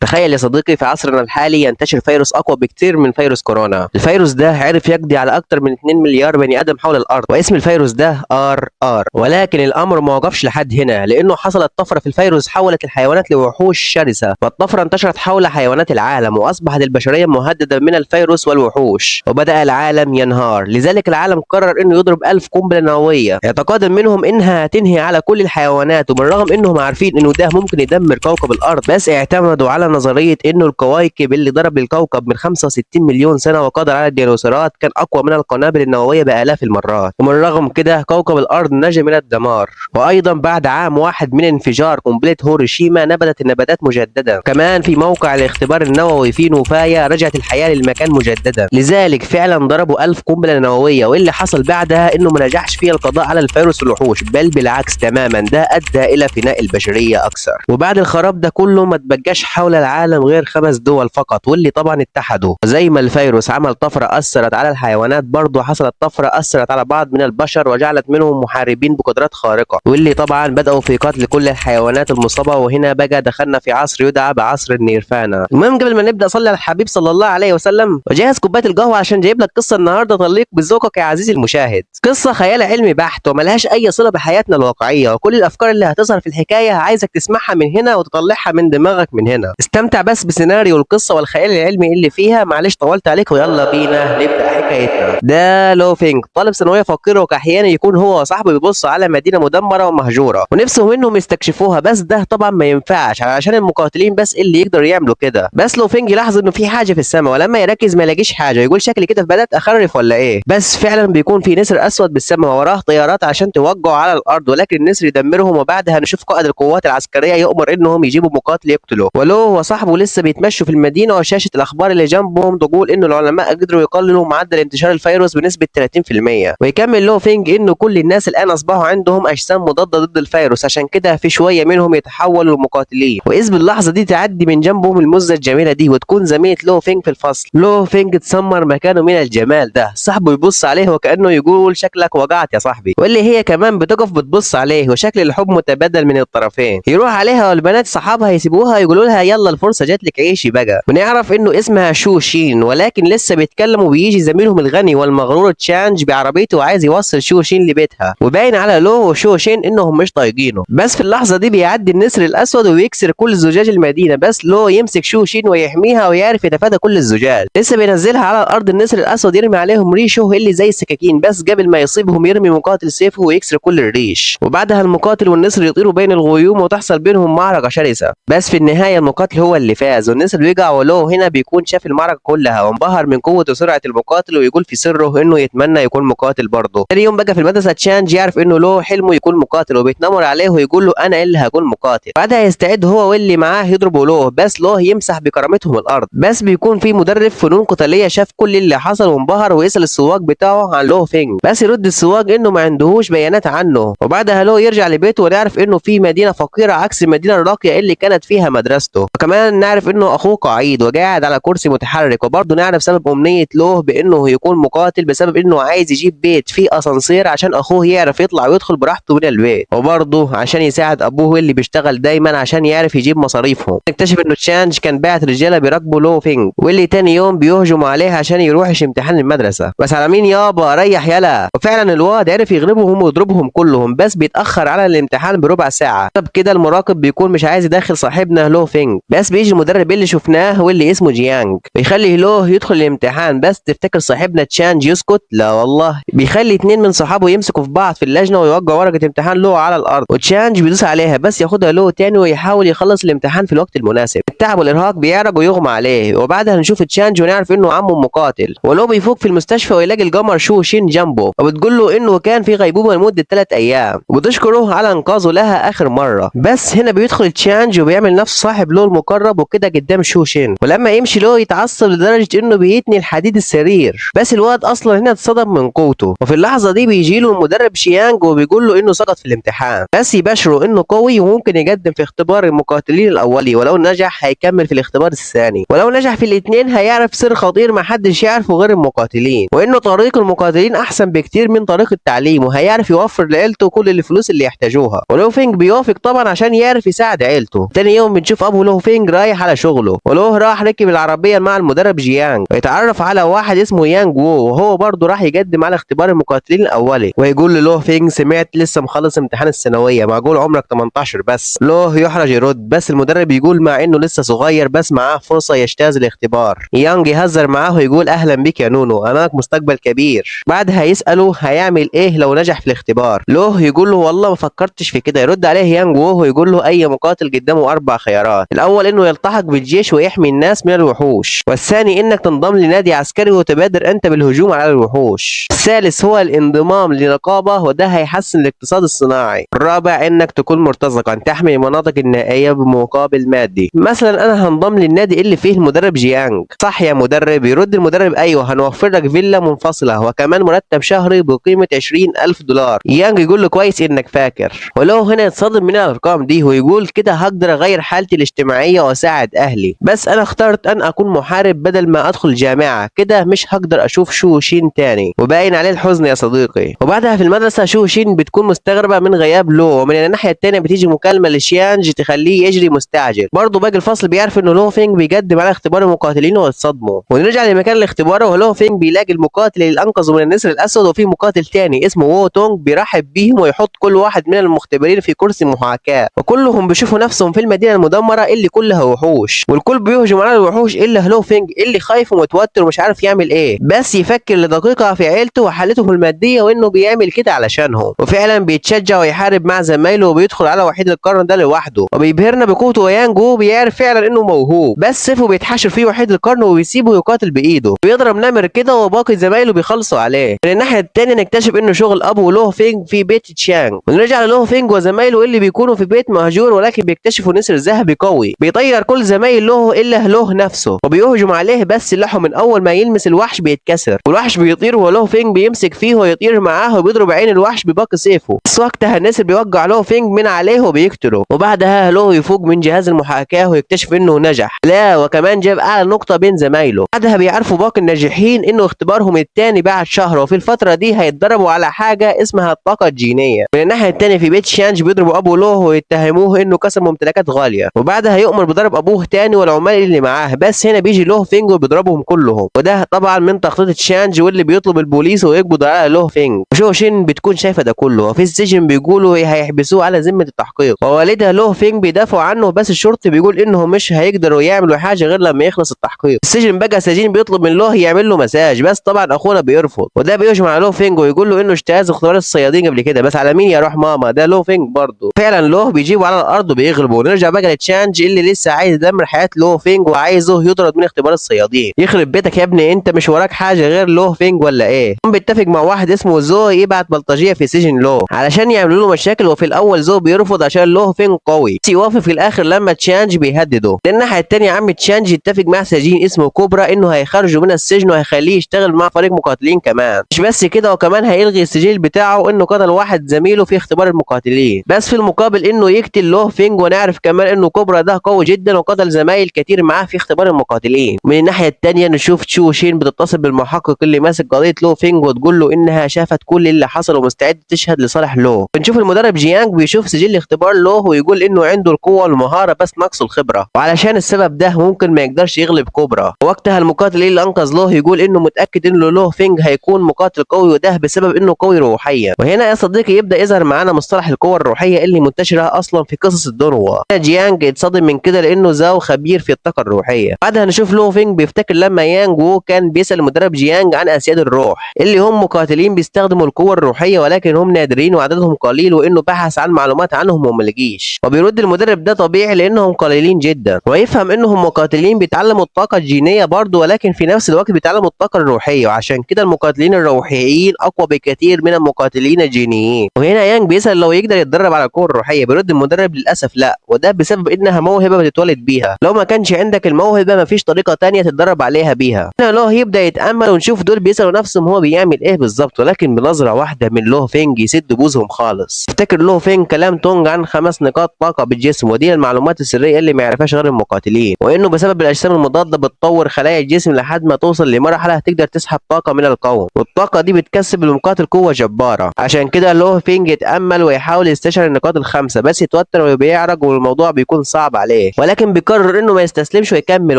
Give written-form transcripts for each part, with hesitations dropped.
تخيل يا صديقي في عصرنا الحالي ينتشر فيروس اقوى بكتير من فيروس كورونا. الفيروس ده عرف يقضي على اكتر من 2 مليار بني ادم حول الارض، واسم الفيروس ده RR. ولكن الامر ما وقفش لحد هنا، لانه حصلت طفرة في الفيروس حولت الحيوانات لوحوش شرسة، والطفره انتشرت حول حيوانات العالم، واصبحت البشرية مهددة من الفيروس والوحوش، وبدا العالم ينهار. لذلك العالم قرر انه يضرب 1000 قنبلة نووية اعتقادا منهم انها هتنهي على كل الحيوانات، وبالرغم انهم عارفين انه ده ممكن يدمر كوكب الارض، بس اعتمدوا على نظرية انه الكواكب اللي ضرب الكوكب من 65 مليون سنة وقدر على الديناصورات كان اقوى من القنابل النووية بالاف المرات. ومن رغم كده كوكب الارض نجا من الدمار. وايضا بعد عام واحد من انفجار قنبلة هيروشيما نبتت النباتات مجددا. كمان في موقع الاختبار النووي في نوفايا رجعت الحياة للمكان مجددا. لذلك فعلا ضربوا 1000 قنبلة نووية، واللي حصل بعدها انه ما نجحش في القضاء على الفيروس والوحوش، بل بالعكس تماما ده ادى الى فناء البشرية اكثر. وبعد الخراب ده كله ما تبقاش حول العالم غير 5 دول فقط، واللي طبعا اتحدوا. زي ما الفيروس عمل طفرة اثرت على الحيوانات، برضه حصلت طفرة اثرت على بعض من البشر وجعلت منهم محاربين بقدرات خارقة، واللي طبعا بدأوا في قتل كل الحيوانات المصابة. وهنا بقى دخلنا في عصر يدعى بعصر النيرفانا. المهم قبل ما نبدأ صلي على الحبيب صلى الله عليه وسلم، وجهز كوباية القهوة عشان جايب لك قصة النهارده تليق بذوقك يا عزيزي المشاهد. قصة خيال علمي بحت وملهاش اي صلة بحياتنا الواقعية، وكل الافكار اللي هتظهر في الحكاية عايزك تسمعها من هنا وتطلعها من دماغك من هنا. استمتع بس بسيناريو القصة والخيال العلمي اللي فيها. معلش طولت عليك، ويلا بينا نبدأ حكايتنا. ده لوفينج طالب ثانوية فقير، وكأحيانا يكون هو وصاحبه بيبصوا على مدينة مدمرة ومهجورة ونفسهم انهم يستكشفوها، بس ده طبعا ما ينفعش علشان المقاتلين بس اللي يقدروا يعملوا كده. بس لوفينج يلاحظ انه في حاجة في السماء، ولما يركز ما يلاقيش حاجة، يقول شكلي كده بدات اخرف ولا ايه. بس فعلا بيكون في نسر اسود بالسماء ووراه طيارات عشان توقعوا على الارض، ولكن النسر يدمرهم. وبعدها نشوف قائد القوات العسكرية يؤمر انهم يجيبوا مقاتل يقتله. ولو وصاحبه لسه بيتمشوا في المدينة، وشاشه الاخبار اللي جنبهم تقول انه العلماء قدروا يقللوا معدل انتشار الفيروس بنسبة 30%. ويكمل لوفينج انه كل الناس الان اصبحوا عندهم اجسام مضادة ضد الفيروس، عشان كده في شوية منهم يتحولوا لمقاتلين. واذ باللحظة دي تعدي من جنبهم المزة الجميلة دي وتكون زميله لوفينج في الفصل. لوفينج تسمر مكانه من الجمال ده، صاحبه يبص عليه وكانه يقول شكلك وجعت يا صاحبي، واللي هي كمان بتقف بتبص عليه، وشكل الحب متبادل من الطرفين. يروح عليها والبنات صحابها يسيبوها يقولوا لها يلا الفرصة جات لك عيشي بقى. ونعرف انه اسمها شو شين، ولكن لسه بيتكلموا وبيجي زميلهم الغني والمغرور تشانج بعربيته وعايز يوصل شو شين لبيتها، وباين على لو وشو شين انهم مش طايقينه. بس في اللحظة دي بيعدي النسر الاسود ويكسر كل زجاج المدينة، بس لو يمسك شو شين ويحميها ويعرف يتفادى كل الزجاج. لسه بينزلها على الارض النسر الاسود يرمي عليهم ريشه اللي زي السكاكين، بس قبل ما يصيبهم يرمي مقاتل سيفه ويكسر كل الريش. وبعدها المقاتل والنسر يطيروا بين الغيوم وتحصل بينهم معركة شرسة، بس في النهاية المقاتل هو اللي فاز والنسر بيقع. ولو هنا بيكون شاف المعركة كلها وانبهر من قوة وسرعة المقاتل، ويقول في سره انه يتمنى يكون مقاتل برضه. ثاني يوم بقى في المدرسة تشانج يعرف انه له حلمه يكون مقاتل، وبيتنمر عليه ويقول له انا اللي هكون مقاتل. بعدها يستعد هو واللي معاه يضربوا له، بس له يمسح بكرامتهم الارض. بس بيكون في مدرب فنون قتالية شاف كل اللي حصل وانبهر، ويسال السواق بتاعه عن لو فينج، بس يرد السواق انه ما عندهوش بيانات عنه. وبعدها لو يرجع لبيته ونعرف انه في مدينة فقيرة عكس المدينة الراقية اللي كانت فيها مدرسته. وكمان نعرف انه اخوه قعيد وقاعد على كرسي متحرك. وبرضه نعرف سبب امنية لوه بانه يكون مقاتل، بسبب انه عايز يجيب بيت فيه اسانسير عشان اخوه يعرف يطلع ويدخل براحته من البيت، وبرضه عشان يساعد ابوه اللي بيشتغل دايما عشان يعرف يجيب مصاريفهم. نكتشف انه تشانج كان باعت رجاله بيراقبوا لو فينج، واللي تاني يوم بيهجموا عليه عشان يروحش امتحان المدرسة. بس على مين يابا ريح يلا. وفعلا الواد عرف يغلبهم ويضربهم كلهم، بس بيتاخر على الامتحان بربع ساعة. طب كده المراقب بيكون مش عايز يدخل صاحبنا لو فينج، بس بيجي المدرب اللي شفناه واللي اسمه جيانج بيخلي لوه يدخل الامتحان. بس تفتكر صاحبنا تشانج يسكت؟ لا والله، بيخلي 2 من صحابه يمسكوا في بعض في اللجنة ويوقعوا ورقة امتحان لوه على الارض، وتشانج بيدوس عليها، بس ياخدها لوه تاني ويحاول يخلص الامتحان في الوقت المناسب. التعب والارهاق بيعرق ويغمى عليه. وبعدها نشوف تشانج ونعرف انه عمه مقاتل. ولو بيفوق في المستشفى ويلاقي القمر شو شين جنبه، وبتقول له انه كان في غيبوبة لمدة 3 ايام، وبتشكره على انقاذه لها اخر مرة. بس هنا بيدخل تشانج وبيعمل نفسه صاحب له المقرب وكده قدام شو شين، ولما يمشي له يتعصب لدرجة انه بيتني الحديد السرير، بس الواد اصلا هنا اتصدم من قوته. وفي اللحظة دي بيجي له المدرب شيانج وبيقول له انه سقط في الامتحان، بس يبشره انه قوي وممكن يقدم في اختبار المقاتلين الاولي، ولو نجح هيكمل في الاختبار الثاني، ولو نجح في الاثنين هيعرف سر خطير ما حدش يعرفه غير المقاتلين، وانه طريق المقاتلين احسن بكتير من طريق التعليم، وهيعرف يوفر لعيلته كل الفلوس اللي يحتاجوها. ولو فينج بيوافق طبعا عشان يعرف يساعد عيلته. تاني يوم بنشوف ابو لو فينج فينج رايح على شغله، ولوه راح ركب العربية مع المدرب جيانج ويتعرف على واحد اسمه يانج وو، وهو برضه راح يقدم على اختبار المقاتلين الاولي. ويقول له فينج سمعت لسه مخلص امتحان الثانوية، معقول عمرك 18 بس؟ لوه يحرج يرد، بس المدرب يقول مع انه لسه صغير بس معاه فرصة يجتاز الاختبار. يانج يهزر معاه ويقول اهلا بك يا نونو، امامك مستقبل كبير. بعدها يساله هيعمل ايه لو نجح في الاختبار. لوه يقول له والله ما فكرتش في كده. يرد عليه يانج وو ويقول له اي مقاتل قدامه 4 خيارات، الاول انه يلتحق بالجيش ويحمي الناس من الوحوش، والثاني انك تنضم لنادي عسكري وتبادر انت بالهجوم على الوحوش، الثالث هو الانضمام لنقابة وده هيحسن الاقتصاد الصناعي، الرابع انك تكون مرتزقا تحمي المناطق النائية بمقابل مادي. مثلا انا هنضم للنادي اللي فيه المدرب جيانج، صح يا مدرب؟ يرد المدرب ايوه، هنوفر لك فيلا منفصلة وكمان مرتب شهري بقيمة 20,000 دولار. يانج يقول له كويس انك فاكر. ولو هنا يتصدم من الارقام دي ويقول كده هقدر اغير حالتي الاجتماعية واساعد اهلي، بس انا اخترت ان اكون محارب بدل ما ادخل جامعة، كده مش هقدر اشوف شو شين تاني. وباين عليه الحزن يا صديقي. وبعدها في المدرسة شو شين بتكون مستغربة من غياب لو، ومن الناحية التانية بتيجي مكالمة لشيانج تخليه يجري مستعجل. برضه باقي الفصل بيعرف انه لو فينج بيقدم على اختبار المقاتلين ويتصدموا. ونرجع لمكان الاختبار، ولو فينج بيلاقي المقاتل اللي انقذه من النسر الاسود، وفي مقاتل تاني اسمه وو تونج بيرحب بيهم ويحط كل واحد من المختبرين في كرسي محاكاة، وكلهم بيشوفوا نفسهم في المدينة المدمرة اللي كلها وحوش، والكل بيهجم على الوحوش الا لو فينج اللي خايف ومتوتر ومش عارف يعمل ايه، بس يفكر لدقيقة في عيلته وحالته المادية وانه بيعمل كده علشانهم. وفعلا بيتشجع ويحارب مع زمايله وبيدخل على وحيد القرن ده لوحده وبيبهرنا بقوته. ويانجو بيعرف فعلا انه موهوب، بس سيفه بيتحشر فيه وحيد القرن وبيسيبه يقاتل بايده، بيضرب نمر كده وباقي زمايله بيخلصوا عليه. من الناحية الثانية نكتشف انه شغل ابو لو فينج في بيت تشانج. ونرجع للو فينج وزمايله اللي بيكونوا في بيت مهجور، ولكن بيكتشفوا نسر ذهبي قوي بيطير كل زمايل له الا له نفسه وبيهجم عليه، بس سلاحه من اول ما يلمس الوحش بيتكسر والوحش بيطير، ولو فينج بيمسك فيه ويطير معاه وبيضرب عين الوحش بباقي سيفه. بس وقتها النسر بيوقع لو فينج من عليه وبيقتله. وبعدها لو يفوق من جهاز المحاكاة ويكتشف انه نجح، لا وكمان جاب اعلى نقطة بين زمايله. بعدها بيعرفوا باقي الناجحين انه اختبارهم الثاني بعد شهر، وفي الفترة دي هيتدربوا على حاجة اسمها الطاقة الجينية. من الناحية الثانية في بيت شانج بيضربوا ابو لوه ويتهموه انه كسر ممتلكات غالية، وبعدها يؤمر بضرب ابوه تاني والعمال اللي معاه، بس هنا بيجي لوه فينج وبيضربهم كلهم، وده طبعا من تخطيط تشانج واللي بيطلب البوليس ويقبض على لوه فينج. وشو شين بتكون شايفه ده كله، وفي السجن بيقولوا هيحبسوه على ذمه التحقيق، ووالدها لوه فينج بيدافعوا عنه، بس الشرطي بيقول انهم مش هيقدروا يعملوا حاجة غير لما يخلص التحقيق. السجن بقى سجين بيطلب من لوه يعمل له مساج، بس طبعا اخونا بيرفض، وده بيهجم على لوه فينج ويقول له انه اجتاز اختبار الصيادين قبل كده، بس على مين يا روح ماما؟ ده لوه فينج برضه. فعلا لوه بيجيبه على الارض وبيغلبه. ونرجع بقى لتشانج اللي لسه عايز يدمر حياة لوه فينج وعايزه يطرد من اختبار الصيادين. يخرب بيتك يا ابني، انت مش وراك حاجة غير لوه فينج ولا ايه؟ بيتفق مع واحد اسمه زو يبعت بلطجيه في سجن لوه علشان يعملوا له مشاكل، وفي الاول زو بيرفض عشان لوه فينج قوي، بس يوافق في الاخر لما تشانج بيهدده. الناحية الثانية عم تشانج يتفق مع سجين اسمه كوبرا انه هيخرجه من السجن وهيخليه يشتغل مع فريق مقاتلين كمان. مش بس كده، وكمان هيلغي السجل بتاعه انه قتل واحد زميله في اختبار المقاتلين، بس في المقابل انه يقتل لوه فينج. ونعرف كمان انه كوبرا ده قوي جدا وقتل زمايل كتير معاه في اختبار المقاتلين. من الناحية الثانية نشوف تشو شين بتتصل بالمحقق اللي ماسك قضية لو فينج وتقول له انها شافت كل اللي حصل ومستعد تشهد لصالح لو. بنشوف المدرب جيانج بيشوف سجل اختبار لو ويقول انه عنده القوة والمهاره بس ناقصه الخبرة، وعلشان السبب ده ممكن ما يقدرش يغلب كوبرا. وقتها المقاتل اللي انقذ لوه يقول انه متاكد انه لوه فينج هيكون مقاتل قوي، وده بسبب انه قوي روحيا. وهنا يا صديقي يبدا يظهر معانا مصطلح القوة الروحية اللي منتشرة اصلا في قصص الدنيا. جيانج اتصدم من كده لانه زاو خبير في الطاقة الروحية. بعدها نشوف لو فينج بيفتكر لما يانج وو كان بيسال المدرب جيانج عن اسياد الروح اللي هم مقاتلين بيستخدموا القوة الروحية ولكن هم نادرين وعددهم قليل، وانه بحث عن معلومات عنهم وما لقيش. وبيرد المدرب ده طبيعي لانهم قليلين جدا، ويفهم انهم مقاتلين بيتعلموا الطاقة الجينية برضه، ولكن في نفس الوقت بيتعلموا الطاقة الروحية، وعشان كده المقاتلين الروحيين اقوى بكثير من المقاتلين الجينيين. وهنا يانج بيسال لو يقدر يتدرب على القوة الروحية، بيرد المدرب للاسف لا، وده بسبب انها موهبة بتتولد بيها، لو ما كانش عندك الموهبة مفيش طريقه تانية تتدرب عليها بيها. هنا لوه يبدا يتامل ونشوف دول بيسالوا نفسهم هو بيعمل ايه بالظبط، ولكن بنظره واحدة من لوه فينج يسد بوزهم خالص. افتكر لوه فينج كلام تونج عن 5 نقاط طاقة بالجسم، ودي المعلومات السرية اللي ما يعرفهاش غير المقاتلين، وانه بسبب الاجسام المضادة بتطور خلايا الجسم لحد ما توصل لمرحلة تقدر تسحب طاقة من القوم، والطاقة دي بتكسب المقاتل قوة جبارة. عشان كده لوه فينج يتامل ويحاول يستشعر النقاط ال5، بس يتوتر وبيعرج والموضوع بيكون صعب عليه. عليه، ولكن بيقرر انه ما يستسلمش ويكمل،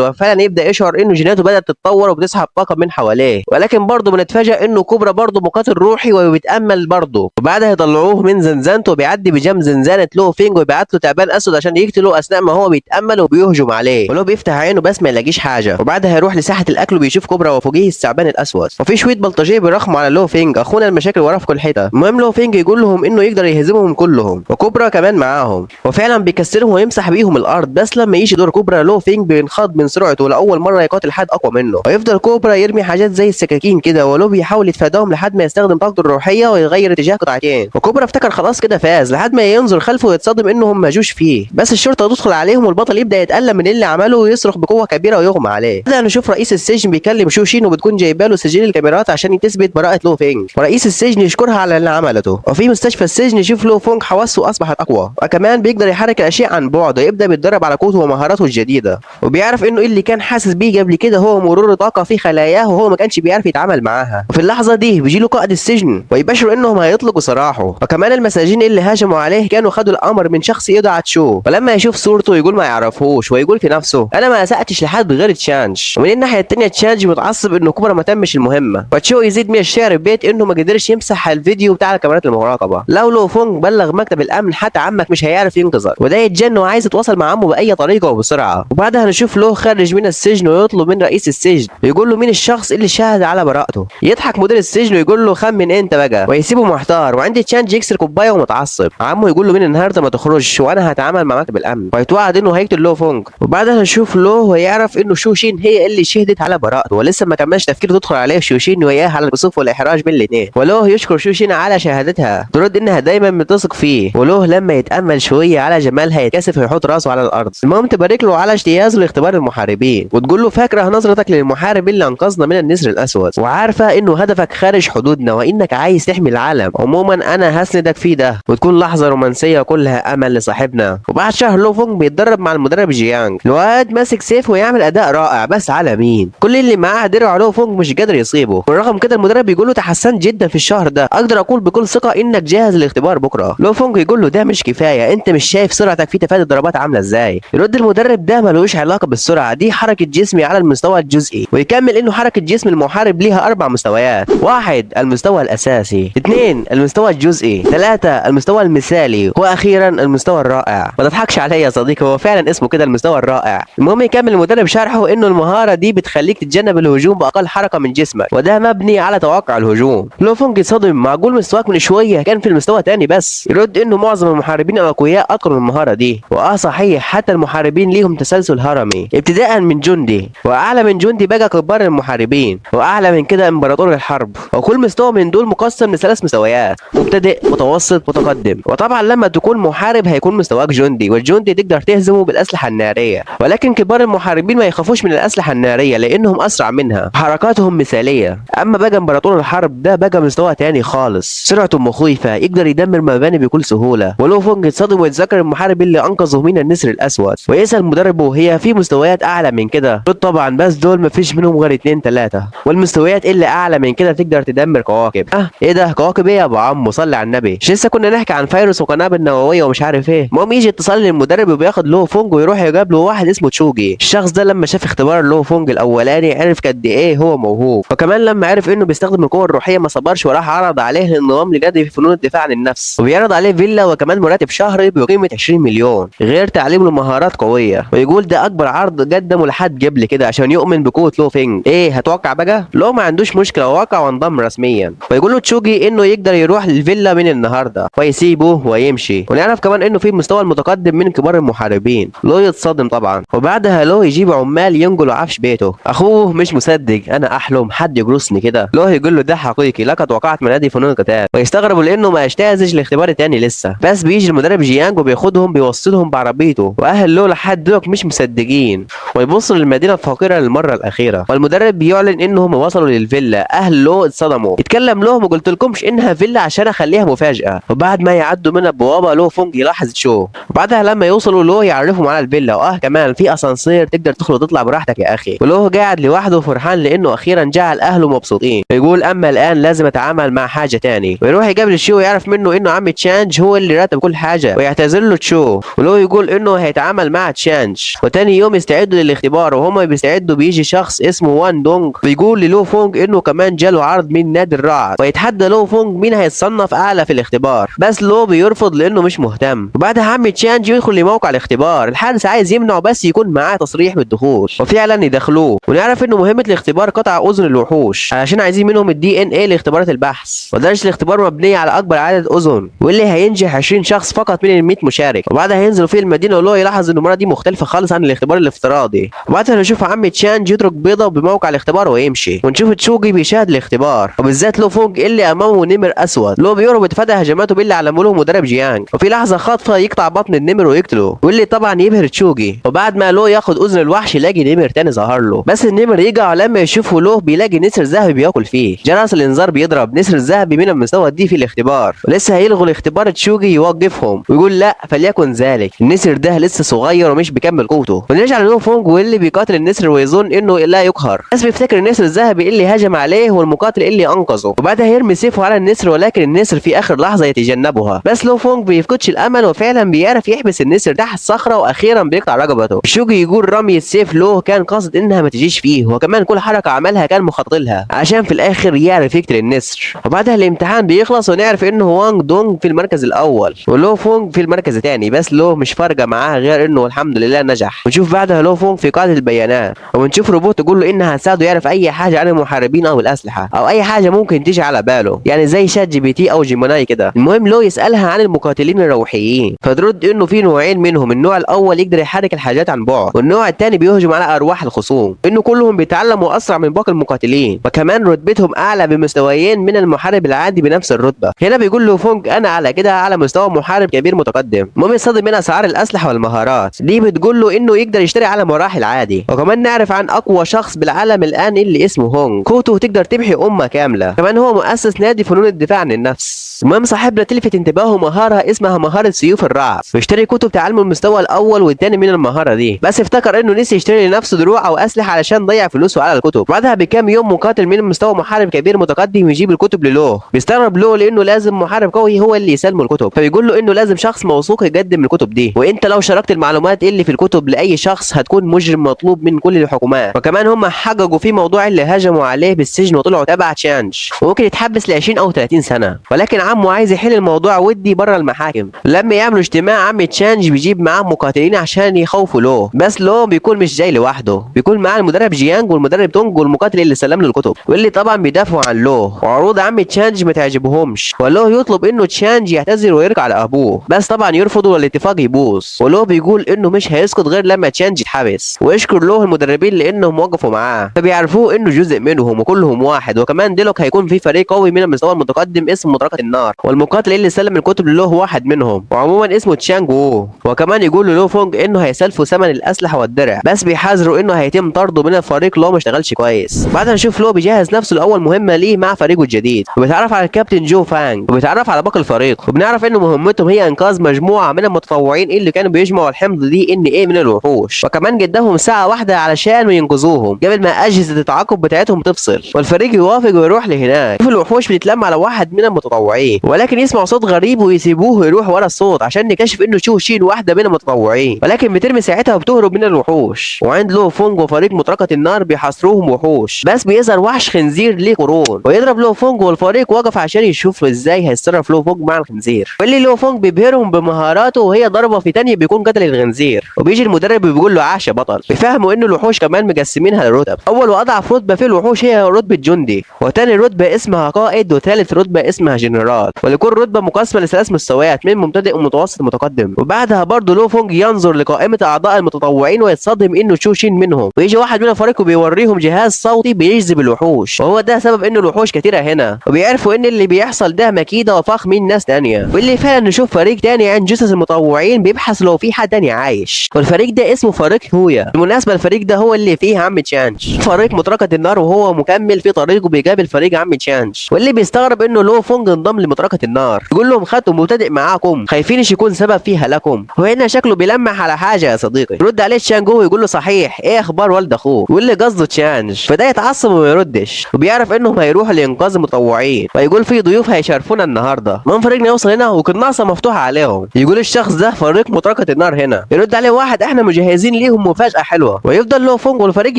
وفعلا يبدا يشعر انه جيناته بدات تتطور وبتسحب طاقة من حواليه. ولكن برضه بنتفاجئ انه كوبرا برضه مقاتل روحي وبيتامل برضه. وبعدها يطلعوه من زنزانته وبيعدي بجنب زنزانة لو فينج ويبعت له تعبان اسود عشان يقتله اثناء ما هو بيتامل وبيهجم عليه، ولو بيفتح عينه بس ما يلاقيش حاجة. وبعدها يروح لساحه الاكل وبيشوف كوبرا وفوقيه الثعبان الاسود، وفي شوية بلطجيه بيرخموا على لو فينج، اخونا المشاكل وراه في كل حتة. المهم لو فينج يقول لهم انه يقدر يهزمهم كلهم وكوبرا كمان معاهم، وفعلا بيكسرهم ويمسح بيهم الارض. بس لما يجي دور كوبرا لو فينج بينخض من سرعته لاول مرة يقاتل حد اقوى منه، ويفضل كوبرا يرمي حاجات زي السكاكين كده، ولو بيحاول يتفاداهم لحد ما يستخدم طاقته الروحية ويغير اتجاه قطعتين. وكوبرا افتكر خلاص كده فاز، لحد ما ينظر خلفه ويتصدم انهم ما جوش فيه. بس الشرطة تدخل عليهم والبطل يبدا يتالم من اللي عمله ويصرخ بقوة كبيرة ويغمى عليه. بدأ نشوف رئيس السجن بيكلم شوشين وبتكون جايبه له سجل الكاميرات عشان تثبت براءه لو فينج، ورئيس السجن يشكرها على اللي عملته. وفي مستشفى السجن يشوف لو فونج حواسه اصبحت اقوى، وكمان بيقدر يحرك الاشياء عن بعد، ويبدا بيتدرب على قوته ومهاراته الجديدة، وبيعرف انه اللي كان حاسس بيه قبل كده هو مرور طاقة في خلاياه وهو ما كانش بيعرف يتعامل معاها. وفي اللحظة دي بيجي له قائد السجن ويبشروا انهم هيطلقوا سراحه، وكمان المساجين اللي هاجموا عليه كانوا خدوا الامر من شخص يدعى تشو. ولما يشوف صورته يقول ما يعرفهوش، ويقول في نفسه انا ما اسأتش لحد غير تشانج. ومن الناحية الثانية تشانج متعصب انه كوبرا ما تمش المهمة، وتشو يزيد من الشعر بيت انه ما قدرش يمسح الفيديو بتاع الكاميرات المراقبة. لو فونج بلغ مكتب الامن حتى عمك مش هيعرف ينقذك، وده يتجن وعايز يتواصل مع عمه باي طريقه وبسرعة. وبعدها نشوف له خارج من السجن ويطلب من رئيس السجن يقول له مين الشخص اللي شاهد على براءته. يضحك مدير السجن ويقول له خمن انت بقى، ويسيبه محتار. وعند تشانج يكسر كوباية ومتعصب، عمه يقول له من النهارده ما تخرجش وانا هتعامل مع مكتب الامن، ويتوعد انه هيقتل لو فونج. وبعدها نشوف له ويعرف انه شوشين هي اللي شهدت على براءته، ولسه ما كملش تفكير تدخل عليه شوشين وياه على الكسوف والاحراج من الاثنين. ولوه يشكر شوشين على شهادتها، ترد انها دايما بتثق فيه. ولوه لما يتامل شوية على جمالها يتكسف ويحط راسه على الارض. المهم تبارك له على اجتيازه لاختبار المحاربين، وتقول له فاكره نظرتك للمحارب اللي انقذنا من النسر الاسود، وعارفه انه هدفك خارج حدودنا وانك عايز تحمي العالم، عموما انا هسندك في ده. وتكون لحظة رومانسية كلها امل لصاحبنا. وبعد شهر لو فونج بيتدرب مع المدرب جيانج، الواد ماسك سيف ويعمل اداء رائع، بس على مين؟ كل اللي معاه درع لو فونج مش قادر يصيبه. بالرغم كده المدرب بيقول له تحسنت جدا في الشهر ده، اقدر اقول بكل ثقة انك جاهز للاختبار بكره. لو فونج يقول له ده مش كفاية، انت مش شايف سرعتك في تفادي الضربات عامله ازاي؟ يرد المدرب ده ملوش علاقة بالسرعة، دي حركة جسمي على المستوى الجزئي. ويكمل انه حركة جسم المحارب ليها 4 مستويات: 1 المستوى الاساسي، 2 المستوى الجزئي، 3 المستوى المثالي، واخيرا المستوى الرائع. ما تضحكش عليا يا صديقي، هو فعلا اسمه كده المستوى الرائع. المهم يكمل المدرب شرحه انه المهارة دي بتخليك تتجنب الهجوم باقل حركة من جسمك، وده مبني على توقع الهجوم. لو فونج يتصدم، معقول مستواك من شوية كان في المستوى تاني بس؟ يرد انه معظم المحاربين الاقوياء اتقنوا المهارة دي. واه صحيح، حتى المحاربين ليهم تسلسل هرمي، ابتداء من جندي، واعلى من جندي بقى كبار المحاربين، واعلى من كده امبراطور الحرب. وكل مستوى من دول مقسم لثلاث مستويات: مبتدئ، متوسط، متقدم. وطبعا لما تكون محارب هيكون مستواك جندي، والجندي تقدر تهزمه بالاسلحة النارية، ولكن كبار المحاربين ما يخافوش من الاسلحة النارية لانهم اسرع منها، حركاتهم مثاليه. اما بقى امبراطور الحرب ده بقى مستوى تاني خالص، سرعته مخيفة، يقدر يدمر مباني بكل سهولة. ولو فونج يتصدم ويتذكر المحارب اللي انقذه من النسر الاسود، ويسال مدربه هي في مستويات اعلى من كده؟ طبعا، بس دول مفيش منهم غير 2 3، والمستويات اللي اعلى من كده تقدر تدمر كواكب. ايه ده كواكب ايه يا ابو عمو؟ صلي على النبي، مش لسه كنا نحكي عن فيروس وقنابل نووية ومش عارف ايه. المهم يجي اتصال للمدرب وبياخد لو فونج ويروح يقابله واحد اسمه تشوجي. الشخص ده لما شاف اختبار لو فونج الاولاني عرف قد ايه هو موهوب، وكمان لما عرف انه بيستخدم القوة الروحية ما صبرش وراح عرض عليه الانضمام لنادي في فنون الدفاع عن النفس، وبيعرض عليه فيلا وكمان مرتب شهري بقيمة 20 مليون، غير تعليم له مهارات قوية. ويقول ده اكبر عرض قدمه لحد قبل كده عشان يؤمن بقوة لو فينج. ايه هتوقع بقى؟ لو ما عندوش مشكلة ووقع وانضم رسميا. ويقول له تشوجي انه يقدر يروح للفيلا من النهارده ويسيبه ويمشي. ونعرف كمان انه في المستوى المتقدم من كبار المحاربين. لو يتصدم طبعا. وبعدها لو يجيب عمال ينقلوا عفش بيته. اخوه مش مصدق، انا احلم حد يجرسني كده. لو يقول له ده حقيقي، لقد وقعت من نادي فنون القتال. ويستغربوا لانه ما اجتازش الاختبار التاني لسه. بس بيجي المدرب جيانج وبياخدهم بيوصلهم بعربيته، واهل لو لحد دلوقتي مش مصدقين، ويبصوا للمدينة الفقيرة للمرة الاخيرة. والمدرب بيعلن انهم وصلوا للفيلا. اهل لو اتصدموا، يتكلم لهم وقلت لكمش انها فيلا عشان اخليها مفاجاة. وبعد ما يعدوا من البوابة لو فونج يلاحظ شو. وبعدها لما يوصلوا لو يعرفهم على الفيلا، واه كمان في اسانسير تقدر تدخل وتطلع براحتك يا اخي. ولو قاعد لوحده فرحان لانه اخيرا جعل اهله مبسوطين. يقول اما الان لازم اتعامل مع حاجة تاني. ويروح يقابل شو ويعرف منه انه عم تشانج هو اللي رتب كل حاجة، ويعتذر له تشو. ولو يقول انه هيتعامل هيتعامل مع تشانج. وتاني يوم يستعدوا للاختبار، وهما بيستعدوا بيجي شخص اسمه وان دونج بيقول للو فونج انه كمان جاله عرض من نادي الرعد، ويتحدى لو فونج مين هيتصنف اعلى في الاختبار، بس لو بيرفض لانه مش مهتم. وبعدها عم تشانج يدخل لموقع الاختبار، الحارس عايز يمنعه بس يكون معاه تصريح بالدخول، وفعلا يدخلوه. ونعرف انه مهمة الاختبار قطع اذن الوحوش علشان عايزين منهم الDNA لاختبارات البحث، ودرجة الاختبار مبنية على اكبر عدد اذن، واللي هينجح 20 شخص فقط من ال 100 مشارك. وبعدها هينزلوا في المدينة، ولو يلاحظ ان المرة دي مختلفة خالص عن الاختبار الافتراضي. وبعدها نشوف عم تشانج يترك بيضة بموقع الاختبار ويمشي، ونشوف تشوجي بيشاهد الاختبار، وبالذات لو فونج اللي امامه نمر اسود. لو بيهرب ويتفادى هجماته باللي علمه له مدرب جيانج، وفي لحظة خاطفه يقطع بطن النمر ويقتله، واللي طبعا يبهر تشوجي. وبعد ما لو ياخد اذن الوحش يلاقي نمر تاني ظهر له، بس النمر يقع لما يشوفه له بيلاقي نسر ذهبي بياكل فيه. جرس الانذار بيضرب، نسر الذهبي من المستوى دي في الاختبار، ولسه هيلغوا الاختبار. تشوجي يوقفهم ويقول لا فليكن ذلك، النسر ده لسه صغير ومش بيكمل قوته. ونرجع للو فونج واللي بيقاتل النسر ويظن انه لا يقهر، بس بيفتكر النسر الذهبي اللي هجم عليه والمقاتل اللي انقذه. وبعدها يرمي سيفه على النسر، ولكن النسر في اخر لحظة يتجنبها، بس لو فونج بيفقدش الامل وفعلا بيعرف يحبس النسر تحت صخرة، واخيرا بيقطع رقبته. شوجي يقول رمي السيف له كان قاصد انها ما تجيش فيه، وكمان كل حركة عملها كان مخطط لها عشان في الاخر يعرف يقتل النسر. وبعدها الامتحان بيخلص، ونعرف انه هوانج دونج في المركز الاول ولو فونج في المركز الثاني، بس لو مش فارقه معاه غير انه الحمد لله نجح. ونشوف بعدها لو فونج في قاعدة البيانات، ونشوف روبوت تقول له انها هتساعده يعرف اي حاجة عن المحاربين او الاسلحة او اي حاجة ممكن تيجي على باله، يعني زي ChatGPT او Gemini كده. المهم لو يسالها عن المقاتلين الروحيين، فترد انه في نوعين منهم، النوع الاول يقدر يحرك الحاجات عن بعد، والنوع الثاني بيهجم على ارواح الخصوم، انه كلهم بيتعلموا اسرع من باقي المقاتلين، وكمان رتبتهم اعلى بمستويين من المحارب العادي بنفس الرتبة. هنا بيقول له فونج انا على كده على مستوى محارب كبير متقدم. المهم يصطدم من اسعار الاسلحة والمهارات دي، بتقول له انه يقدر يشتري على مراحل عادي. وكمان نعرف عن اقوى شخص بالعالم الان اللي اسمه هونج، قوته تقدر تمحي امه كاملة، كمان هو مؤسس نادي فنون الدفاع عن النفس. المهم صاحبنا تلفت انتباهه مهارة اسمها مهارة سيوف الرعد، ويشتري كتب تعلمه المستوى الاول والثاني من المهارة دي، بس افتكر انه نسي يشتري لنفسه دروع او اسلحة علشان ضيع فلوسه على الكتب. بعدها بكام يوم مقاتل من مستوى محارب كبير متقدم يجيب الكتب للوه، بيستغرب له لانه لازم محارب قوي هو اللي يسلمه الكتب، فبيقول له انه لازم شخص موثوق يقدم الكتب دي، وانت لو شاركت المعلومات اللي في الكتب لاي شخص هتكون مجرم مطلوب من كل الحكومات. وكمان هم حققوا في موضوع اللي هجموا عليه بالسجن وطلعوا تبع تشانج، وممكن يتحبس ل 20 او 30 سنة. ولكن عمه عايز يحل الموضوع ودي بره المحاكم. لما يعملوا اجتماع عم تشانج بيجيب معاه مقاتلين عشان يخوفوا له، بس لو بيكون مش جاي لوحده، بيكون معاه المدرب جيانج والمدرب تونج والمقاتل اللي سلم له الكتب، واللي طبعا بيدافعوا عن لو. وعروض عم تشانج ما تعجبهمش، ولو يطلب انه تشانج يعتذر ويرجع لابوه، بس طبعا يرفضوا والاتفاق يبوظ. ولو بيقول انه مش هيسكت غير لما تشانج يتحبس، ويشكر له المدربين لانهم وقفوا معاه، فبيعرفوه انه جزء منهم وكلهم واحد. وكمان ديلوك هيكون في فريق قوي من المستوى المتقدم اسمه مطرقة النار، والمقاتل اللي سلم الكتب له واحد منهم، وعموما اسمه تشانج وو. وكمان يقول له فونج انه هيسلفوا ثمن الاسلحة والدرع، بس بيحذروا انه هيتم طرده من الفريق لو ما اشتغلش كويس. بعدها نشوف لو بيجهز نفسه لاول مهمة ليه مع فريقه الجديد، وبيتعرف على الكابتن جو فانج، وبيتعرف على باقي الفريق، وبنعرف انه مهمتهم هي انقاذ مجموعة من المتطوعين اللي كانوا بيجمعوا الحمض DNA من الوحوش، وكمان قدامهم ساعة واحدة علشان ينقذوهم قبل ما اجهزة التعاقب بتاعتهم تفصل. والفريق يوافق ويروح لهناك. شوف الوحوش بتتلم على واحد من المتطوعين، ولكن يسمع صوت غريب ويسيبوه يروح ورا الصوت عشان نكتشف انه شو شين واحدة من المتطوعين، ولكن بترمي ساعتها وبتهرب من الوحوش. وعند لو فونج وفريق مطرقه النار بيحاصروهم وحوش، بس بيظهر وحش خنزير ليه قرون ويضرب لو فونج، والفريق وقف عشان يشوف ازاي هيتصرف لو فونج مع الخنزير. واللي لو فونج بيبهرهم بمهاراته، وهي ضربه في تانية بيكون قتل الخنزير. وبيجي المدرب بيقول له عاش يا بطل. بيفهموا انه الوحوش كمان مقسمينها لرتب، اول واضعف رتبه في الوحوش هي رتبه جندي، وتاني رتبه اسمها قائد، وثالث رتبه اسمها جنرال، ولكل رتبه مقسمة لثلاث مستويات من مبتدئ ومتوسط ومتقدم. وبعدها برضه لو فونج ينظر لقائمة اعضاء المتطوعين ويتصدم انه تشو شين منهم. ويجي واحد من الفريق وبيوريهم جهاز صوتي بيجذب الوحوش، وهو ده سبب انه الوحوش كتيرة هنا، وبيعرفوا ان اللي بيحصل ده مكيده وفخ من ناس تانية. واللي فعلا نشوف فريق تاني عند جثث المتطوعين بيبحث لو في حد تاني عايش، والفريق ده اسمه فريق هويا. بالمناسبة الفريق ده هو اللي فيه عم تشانج. فريق مطرقه النار وهو مكمل في طريقه بيقابل فريق عم تشانج، واللي بيستغرب انه لو فونج انضم لمطرقة النار. يقول لهم خدتوا مبتدئ معاكم، خايفينش يكون سبب فيها لكم. وهنا شكله بيلمح على حاجة يا صديقي. يرد عليه تشانجو ويقول له صحيح، ايه اخبار والد اخوه؟ واللي قصده تشانج. فده يتعصب وما يردش، وبيعرف انهم هيروحوا لانقاذ المتطوعين، ويقول في ضيوف هيشرفونا النهارده. من فريقنا يوصل هنا وقناصه مفتوحة عليهم. يقول الشخص ده فريق مطرقه النار هنا. يرد عليه واحد احنا مجهزين ليهم مفاجاة حلوة. ويفضل لو فونج والفريق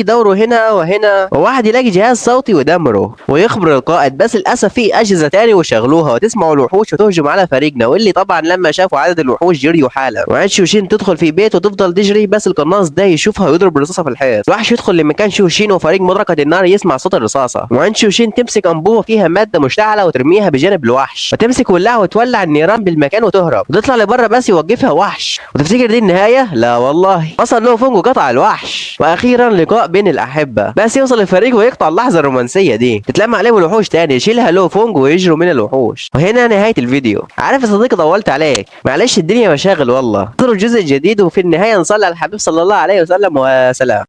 يدوروا هنا وهنا، وواحد يلاقي جهاز صوتي ويدمره ويخبر القائد، بس للاسف في اجهزة تاني وشغلوها وتسمعوا الوحوش وتهجم على فريقنا، واللي طبعا لما شافوا عدد الوحوش جريوا حالا. وعند شوشين تدخل في بيت وتفضل تجري، بس القناص ده يشوفها ويضرب رصاصة في الحيط. الوحش يدخل لمكان شوشين وفريق مطرقه النار يسمع صوت الرصاصة. وعند شوشين تمسك انبوبة فيها مادة مشتعلة وترميها بجانب الوحش، وتمسك ولاعه وتولع النيران بالمكان وتهرب وتطلع لبره، بس يوقفها وحش. وتفتكر دي النهاية؟ لا والله، وصل له فونج وقطع الوحش. واخيرا لقاء بين الاحبة، بس يوصل الفريق ويقطع اللحظة الرومانسية دي. تتلم عليهم الوحوش تاني، يشيلها لو فونج ويجروا من الوحوش. وهنا نهاية الفيديو. عارف يا صديقي طولت عليك، معلش الدنيا مشاغل والله. انتظروا الجزء الجديد، وفي النهاية نصلي على الحبيب صلى الله عليه وسلم، وسلام.